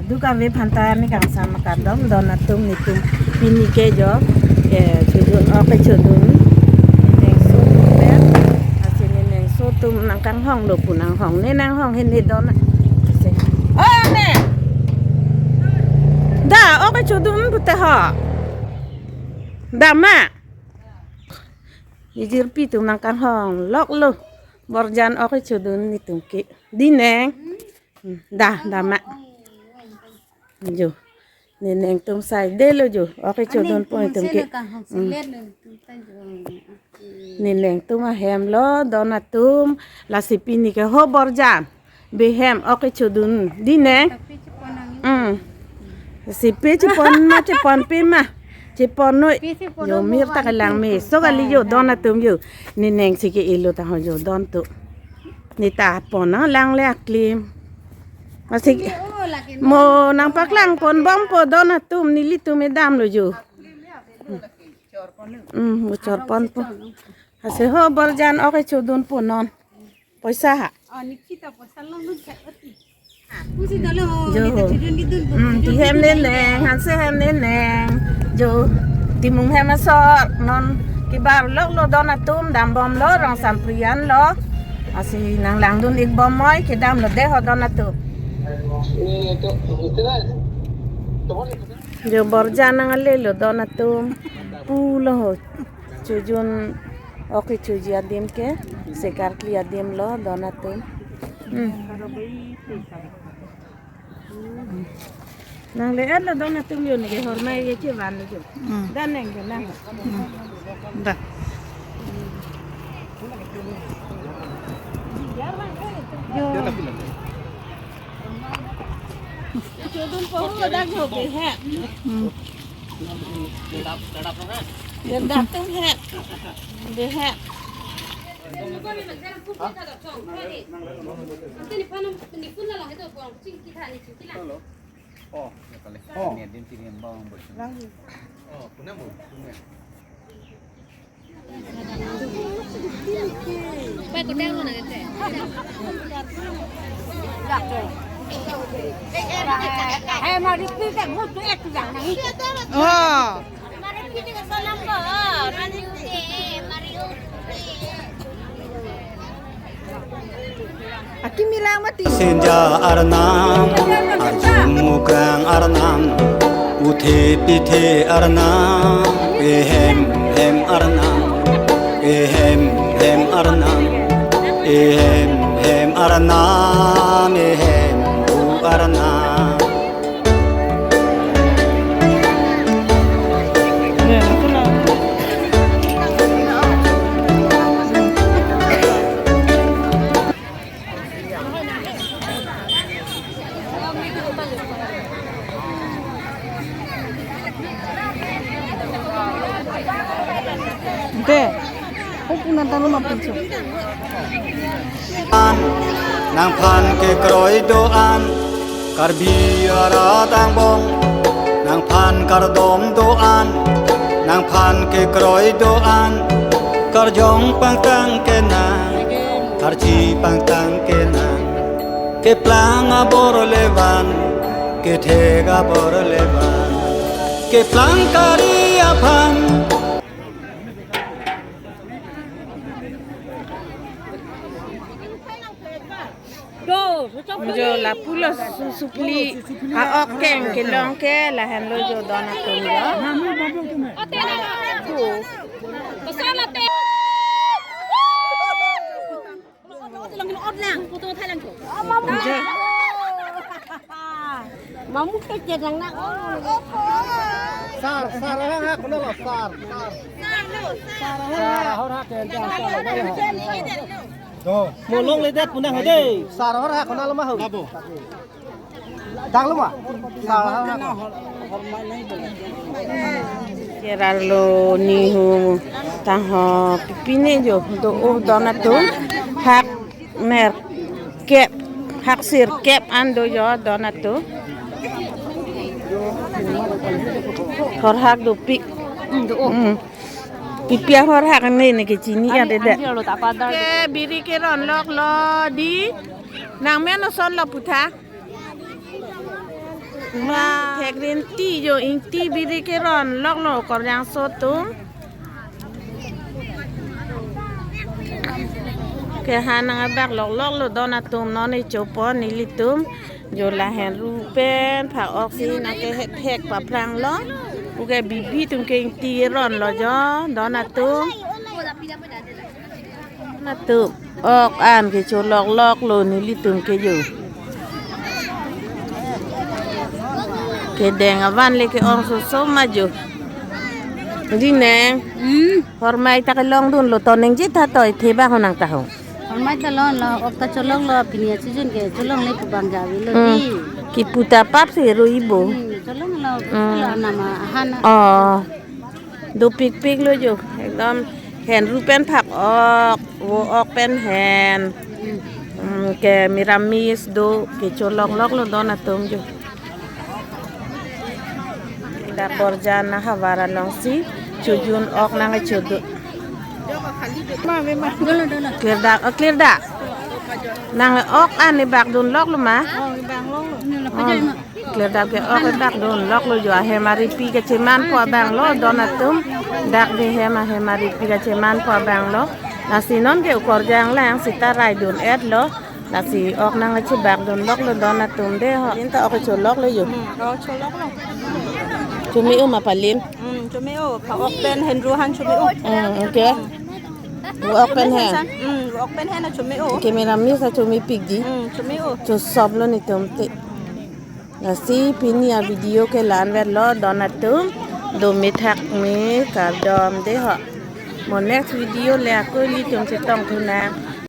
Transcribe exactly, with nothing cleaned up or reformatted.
Duk ave aphan ta ne kangsam kardom don atum, netum pini ke jo, eh, chodun, ok chodun. Nengso atum pen, lasi ne nengso atum nangkanghong lo pu nanghong, ne nanghong he ne don. Lasi. Oh, ne. Da, ok chodun pute ho. Da ma. Ijirpi atum nangkanghong lok lo. Borjan ok chodun netum ke. Dei neng. Hmm, da, da ma. Jo. Ne nengtum sai de lo jo. Ok chodun po netum ke. Hmm. Ne nengtum ahem lo don atum. Lasi pini ke ho Borjan. Behem ok chodun. Dei neng. Hmm. Si pe chepon ma, cheponpe ma. Chepon noi. Jo, mir ta kelang me. So kali jo don atum jo. Ne neng si ke-elo ta ho jo don atum. Ne ta pon nanglang le aklim. Lasi mo nangpaklang ponbompo don atum, nelitum edam lo jo. Hmm, mo chorponpo. Lasi ho Borjan ok chodun po non. Poisa ha. Oh, nikita poisa long nun chat ati. Pusi dolo, jo. Nita chidun didun, hmm, chidun ti hem didun ne neng, hanse hem ne neng. Jo, timung hem asor, non kebar lok lo don atum, dambom lo, rong samprian lo. Lasi nanglangdun ik bom moi, kedam lo de ho don atum. Jo, Borjan nangle lo don atum. Pu lo ho. Chojun, ok choji adim ke, se karkli adim lo don atum. Hmm. Nangle-et lo don atum jo, ne ke hormai ke chevan lo jo. Hmm. Dan neng ke nang. Hmm. Da. Jo. Chodun po ho dak ho behem. Hmm. Dak atum hem. Behem. Oh. Akimi lang mati. Sinja arnam, arjum mukrang arnam, uthe pithe arnam, ehem hem arnam, ehem hem arnam, ehem hem arnam, ehem hu arnam. De, o punan tanglo ma pinso. An, nangphan kekroi do-an, Karbi arat angbong, nangphan kardom do-an, nangphan kekroi do-an, karjong pangtang kenang, karchi pangtang kenang. Keplang abor levan, kethek abor levan, keplang kari aphan. Jo, lapulo su-, supli a-ok keng kelong ke lahenlo jo don atum jo. Mamu kecil lang nak. Sar, sar, ha, ha, kono lo, sar, sar. Sar, ha, ha, ha, ha, ha. Do. Mo longle det pu nang ho dei. Sar, ha, ha, kono lo ma ho. Abo. Dang lo ma. Sar, ha, ha, ha. Keralo nihu taho pine jo do o don atum hak mer kep, hak sirkep an do jo don atum. Horhak dopik. Hmm. Pipi ahorhak ne ne kechini ya dede. Ke biri keron lok lo dei. Nang men oson lo putha. Thek rinti jo, ingti biri keron loklo Korjangso atum. Kehan nang abak lokloklo don atum, non echopon nelitum. Jo lahenru pen phak-ok si nangkehek thek paphranglo. Puke bibi atum ke ingti ronlo jo don atum. Atum ok an kecho lokloklo nelitum ke jo. Kedeng avan le ke-ong soso ma jo. Di neng. Hmm. Hormai ta kelongdunlo, to ningje ta toi thebak honang ta ho. Hormai ta longlo, ok ta cholonglo, pini a-season ke cholongle pu bang ja avelo. Hmm. Di. Kipu ta pap si ro ibo. Hmm, cholonglo, hmm, lo anama ahan. Oh. Dopikpiklo jo, ekdom henru pen phak-ok, vo-ok pen hen. Hmm, ke miramis do, kecho lokloklo don atum jo. Dak Borjan ahavar alongsi chojun ok nangkecho do. Clear dak, oh, clear dak. Nang ok an ibak dun loklo ma? Oh, ibak loklo. Oh. Clear dak ke ok ibak dun loklo jo, ahem aripi kachemanpo abanglo don atum. Dak de hem ahem aripi kachemanpo abanglo. Lasi non ke Korjang lang sita raidun-etlo. Lasi ok nangkechebak dun loklo don atum de ho. Inta ok kecho loklo jo. Hmm, ok choloklo. Chome-o ma palin. Hmm, chome-o. Phak-ok pen henru han chome-o. Hmm, okay. Vo-ok pen hen. Hmm, vo-ok pen hen chome-o. Okay, miramis ta chomepik di. Hmm, chome-o. Chosoplo netum te. Lasi pini a-video ke la-anvetlo don atum. Dome thakme kardom de ho. Mo next video le ako ilitum chetongthu nang.